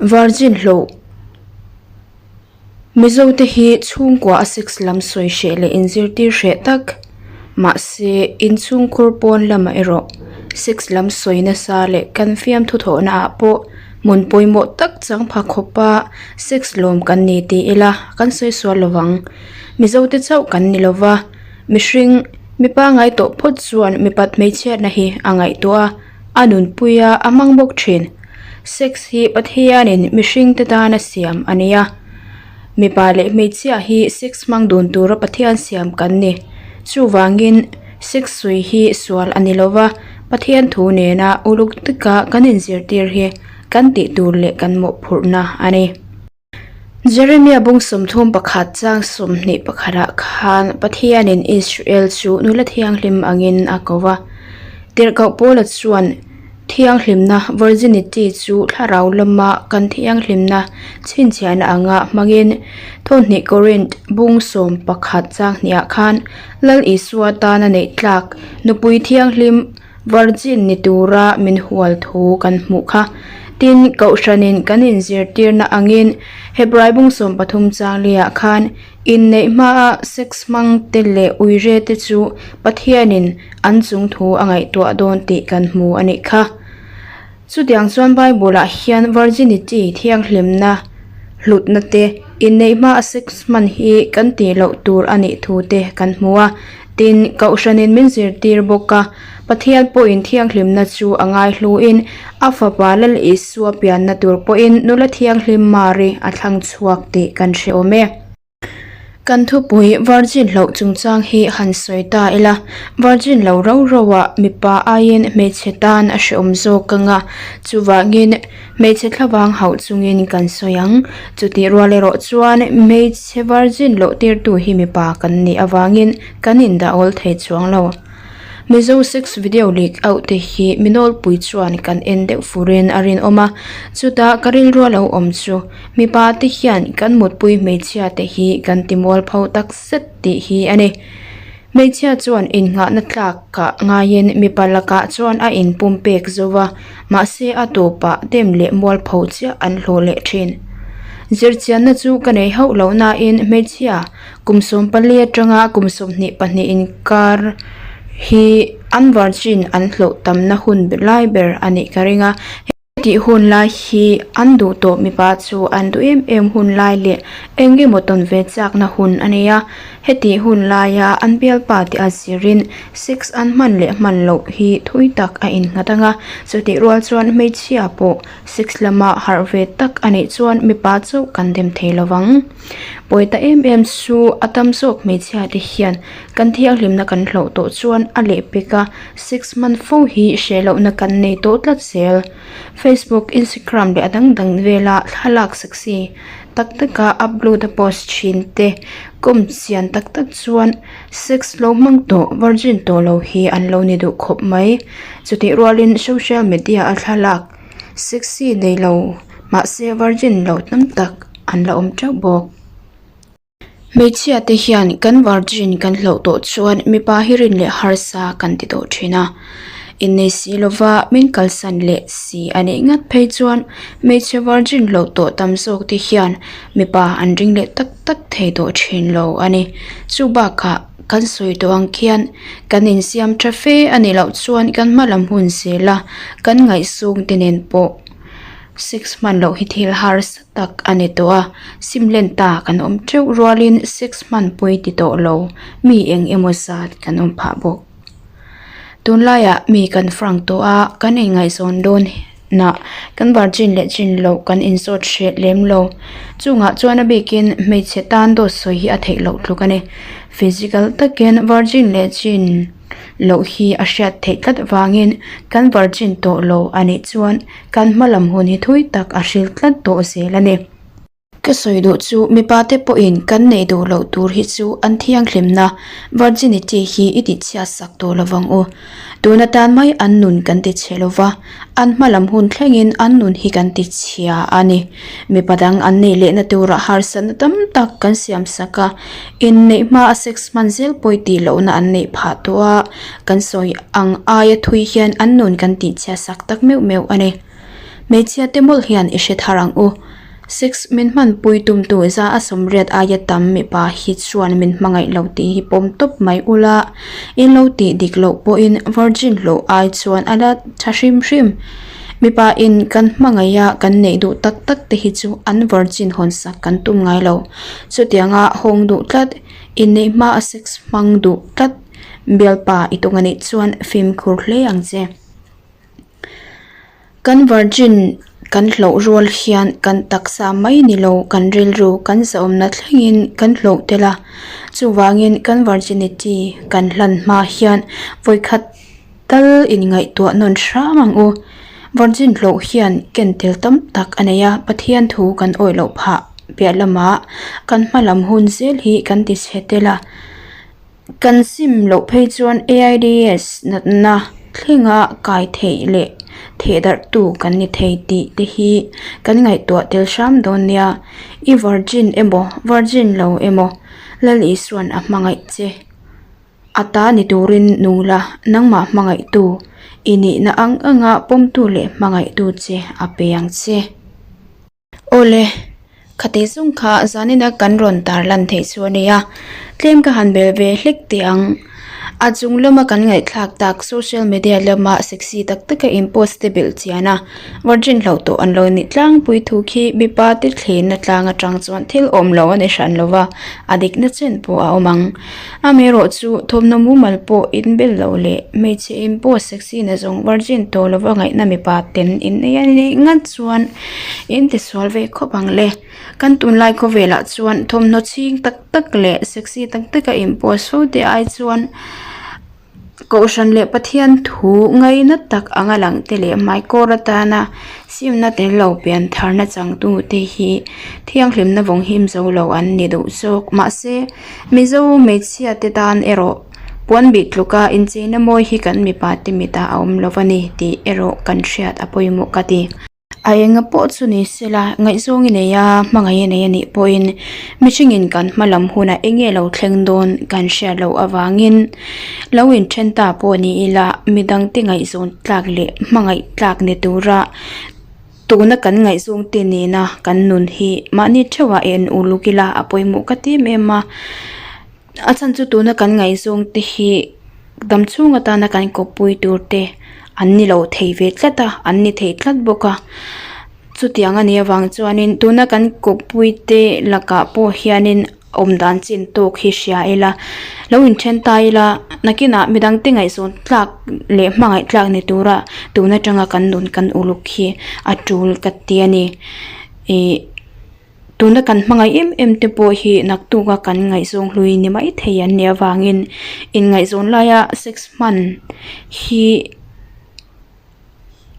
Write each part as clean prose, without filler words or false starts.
Virgin hloh. Mizote hi chhungkua a sex lam sawi hreh leh inzirtir hreh tak. Mahse, inchhungkhur pawn lamah erawh sex lam sawi nasa leh kan fiamthu thawhna ah pawh hmun pawimawh tak chang pha khawpa sex lawm kan ni ti ila kan sawi sual lo vang. Mizote chauh kan ni lova, mihring mi pangngai tawh phawt chuan mipat hmeichhiatna hi a ngaihtuah a, a nunpui a, a hmang bawk thin. Sex hi Pathianin mihringte tana siam a ni a. Mipa leh hmeichhia hi sex hmang dun tura Pathian siam kan ni. Chuvangin, sex sawi hi sual a ni lova, Pathian thu nena uluk taka kan inzirtir hi kan tih tur leh kan mawhphurhna a ni. Jeremia bung 31 chang 21 ah khan Pathianin Israel chu nula thianghlim angin a ko va. Tirhkoh Paula chuan Thianghlimna, virginity, chu thlarau lama kan thianghlimna chhinchhiahna anga hmangin Thawhnih Korinth bung 11 chang hniah khan Lal Isua tana neih tlak nupui thianghlim, virgin, ni tura min hual thu kan hmuh kha. Tin, Kohhranin kan inzirtirna angin Hebrai bung 13 chang liah khan Inneih hmaa sex hmang te leh uire te chu Pathianin an chung thu a ngaihtuah dawn tih kan hmu a nih kha. Chutiang chuan Bible-ah hian virginity, thianghlimna, hlutna te, inneih hmaa sex hman hi kan tih loh tur a nih thu te kan hmu a. Tin, Kohhranin min zirtir bawk a, Pathian pawhin thianghlimna chu a ngaihluin a Fapa Lal Isua pianna tur pawhin nula thianghlim Mari a thlang chhuak tih kan hre awm e. Kan thupui Virgin hloh chungchang hi han sawi ta ila, Virgin lo rau rau ah mipa aiin hmeichhe tan a hreawm zawk ang a, chuvangin hmeichhe thlavang hauh chungin kan sawi ang. Chutih rual erawh chuan hmeichhe Virgin loh tirtu hi mipa kan nih avangin kan indah awl thei chuang lo. Mizo sex video leak out te hi mi nawlpui chuan kan en deuh furin a rinawm a, chutah ka rilru a lo awm chu mipa te hian kan mutpui hmeichhia te hi kan ti mualpho tak zet tih hi a ni. Hmeichhia chuan innghahna tlak kah ngaiin mipa lakah chuan a inpumpek zo va, mahse a tawpah dem leh mualpho chiah an hlawh leh thin. Zirchianna chu ka nei hauh lo nain hmeichhia Kum 14 atanga kum 22 inkar hi an virgin an hlawh tamna hun lai ber a nih ka ring a. Hetih hun lai hi an duh tawh mipa chu an duh em em hun lai leh eng emaw tawn ve chakna hun a nei a. Hetih hun laia an bialpa te a zirin sex an hman leh hman loh hi thui tak a innghat ang a. Chutih rual chuan hmeichhia pawh sex lama harh ve tak a nih chuan mipa chauh kan dem thei lovang. Pawi ta em em chu a tam zawk hmeichhia te hian kan thianghlimna kan hloh tawh chuan a lehpek a sex man fo hi hre lohna kan nei tawh tlat zel. Facebook, Instagram leh a dang dang vela thlalak sexy tak taka upload a post thin te kawm chian tak tak chuan sex lo hmang tawh virgin tawh lo hi an lo ni duh khawp mai. Chutih rualin social media a thlalak sexy nei lo mahse virgin lo tam tak an la awm teuh bawk. Hmeichhia te hian kan virgin kan hloh tawh chuan mipa hi rin leh harsa kan ti tawh thin a. Innei si lova min kalsan leh si a nih ngat phei chuan hmeichhe virgin hloh tawh tam zawk te hian mipa an ring leh tak tak thei tawh thin lo a ni. Chu bakah kan sawi tawh ang khian kan insiam tha fe a nih loh chuan kan hma lam hun zel a, kan ngaihsung te nen pawh sex hman loh hi thil harsa tak a ni tawh a, sim len ta kan awm teuh rualin sex hmanpui ti tawh lo mi eng emaw zat kan awm phah bawk. Tunlaiah mi kan frank tawh a, kan inngaihzawn dawn nah kan virgin leh chin loh kan inzawt hreh lem lo. Chungah chuan a bikin hmeichhe tan dawt sawi hi a theih loh tluk a ni. Physical takin virgin leh chin loh hi a hriat theih tlat vangin kan virgin tawh lo a nih chuan Kan hma lam hun hi thui tak a hril tlat tawh zel a ni. Ka sawi duh chu mipa te pawhin kan neih duh loh tur hi chu an thianghlimna, virginity, hi i tihchhiat sak tawh lo vang u. Tun atan mai an nun kan ti chhe lo va, an hma lam hun thlengin an nun hi kan ti chhia a ni. Mipa dang an neih lehna turah harsatna tam tak kan siam sak a, inneih hma a sex hman zel pawi tih lohna an neih phah tawh a, Kan sawi ang aia thui hian an nun kan tihchhiat sak tak meuh meuh a ni. Hmeichhia te mawlh hian i hre thar ang u. Sex min hmanpui tumtu za a 80 aia tam mipa hi chuan min hmangaih lo tih hi pawm tawp mai ula, in lo tih dik loh pawhin virgin hlawh ai chuan a la tha hrim hrim. Mipa in kan hmangaih a kan neih duh tak tak te hi chu an virgin hawn sak kan tum ngai lo. Chutianga hawng duh tlat, inneih hma a sex hmang duh tlat bialpa i tung a nih chuan fimkhur hle ang che. Kan virgin kan hloh rual hian kan taksa mai ni lo kan rilru kan zahawmna thlengin kan hloh tel a, chuvangin kan virginity kan hlan hma hian vawikhat tal inngaihtuah nawn hram ang u. Virgin hloh hian ken tel tam tak a nei a, Pathian thu kan awih loh phah piah lamah kan hma lam hun zel hi kan ti chhe tel a. Kan sim loh phei chuan AIDS natna thlenga kai theih leh thehdarhtu kan ni thei tih te hi kan ngaihtuah tel hram dawn nia. I virgin emaw virgin lo emaw Lal Isua'n a hmangaih che. A ta ni turin nung la, nangmah hmangaihtu i nihna ang anga pawmtu leh hmangaihtu che a pe ang che. Awle, khati zung kha zanina kan rawn tar lan theih chu a nia, tlem ka han bel ve hlek teh ang. A chung lama kan ngaihthlak tak social media lama sexy tak taka in post te belh chian a, virgin hloh tawh an lo nih tlangpui thu khi mipa te thlenna tlang atang chuan thil awm lo a ni hran lo va, a dikna chen pawh a awm ang. Amaherawh chu thawmhnaw mumal pawh in bel loh leh hmeichhe in post sexy na zawng virgin tawh lova ngaihna mipa ten in nei a nih ngat chuan In ti sual ve khawp ang le. Kan tunlai khawvelah chuan thawmhnaw chhing tak tak leh sexy tak taka in post fo te ai chuan kohhran leh Pathian thu ngaina tak anga lang te leh hmaikawr atana simna tel lo pian tharna changtu te hi thianghlimna vawng him zo lo an ni duh zawk. Mahse Mizo hmeichhia te tan erawh puan bih tluka incheina mawi hi kan mipa te mitah a awm lo a ni tih erawh kan hriat a pawimawh ka ti. A enga pawh chu ni sela, ngaihzawng i nei a, hmangaih i nei a nih pawhin mihringin kan hma lam hunah eng nge lo thleng dawn kan hriat loh avangin lo inthen ta pawh ni ila midangte ngaihzawn tlak leh hmangaih tlak ni tura tuna kan ngaihzawngte nena kan nun hi mahni theuhah en uluk ila a pawimawh ka ti em em a. A chhan chu tuna kan ngaihzawngte hi dam chhung atana kan kawppui tur te an ni lo thei ve tlat a an ni thei tlat bawk a chutiang a nih avang chuanin tuna kan kawppui te lakah pawh hianin awm dan chin tawk hi hria ila lo inthen ta ila nakinah midang te ngaihzawn tlak leh hmangaih tlak ni tura tun atanga kan nun kan uluk hi a tul ka ti a ni ih. Tuna kan hmangaih em em te pawh hi naktuka kan ngaihzawng hlui ni mai thei an nih avangin inngaihzawn laia sex hman hi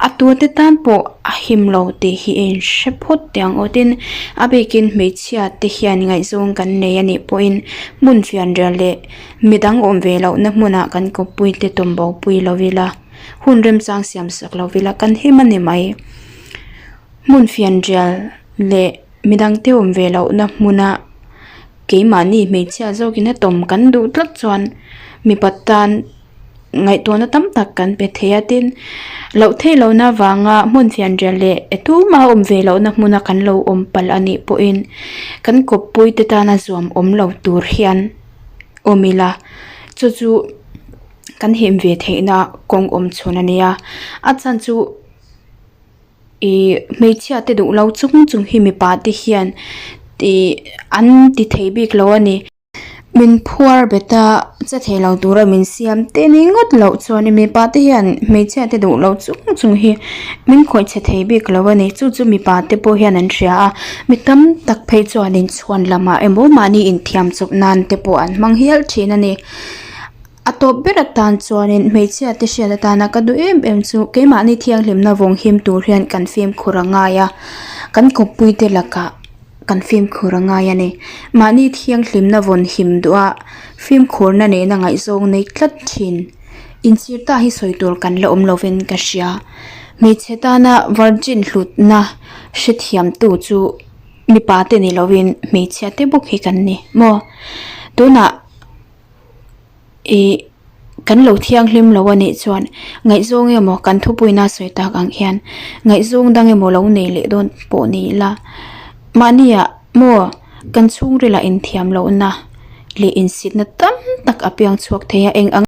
a tute tan pawh a him lo tih hi a inhre phawt teh ang aw. Tin, a bikin hmeichhia te hian ngaihzawng kan nei a nih pawhin hmun fianrial leh midang awm ve lohna hmunah kan kawppui te tawm bo pui lo ila, hun remchang siam sak lo ila kan him a ni mai. Hmun fianrial leh midangte awm ve lohna hmuna keimahni hmeichhia zawkin a tawm kan duh tlat chuan mipa tan ngaihtuahna tam tak kan pe thei a tin loh theih lohna avanga hmun fianrial leh tumah awm ve lohna hmuna kan lo awm palh a nih pawhin kan kawppui te tana zuam awm lo tur hian awm ila chu chu kan him ve theihna kawng awm chhun a nia a chhan chu. Ihh hmeichhia te duh lo chung chung hi mipa te hian ihh an ti thei bik lo a ni. Min phuar bet a che thei lo tura min siam te ni ngawt loh chuan mipa te hian hmeichhia te duh lo chung chung hi min khawih chhe thei bik lo a ni chu chu mipa te pawh hian an hria a mi tam tak phei chuan inchhuan lamah emaw mahni inthiam chawp nan te pawh an hmang hial thin a ni. A tawp ber atan chuanin hmeichhia te hriat atana ka duh em em chu keimahni thianghlimna vawng him tur hian kan fimkhur a ngai a, kan kawppui te lakah kan fimkhur a ngai a ni. Mahni thianghlimna vawn him duh a, fimkhurna nena ngaihzawng nei tlat thin. Inchhir ta hi sawi tur kan la awm lovin ka hria. Hmeichhe tana virgin hlutna hrethiamtu chu mipa te ni lovin hmeichhia te bawk hi kan ni maw? Tunah. Ih. Kan lo thianghlim lo a nih chuan ngaihzawng emaw kan thupuina sawi tak ang hian ngaihzawng dang emaw lo nei leh dawn pawh ni ila mahniah maw kan chhungril ah inthiam lohna leh insitna tam tak a piang chhuak thei a eng ang.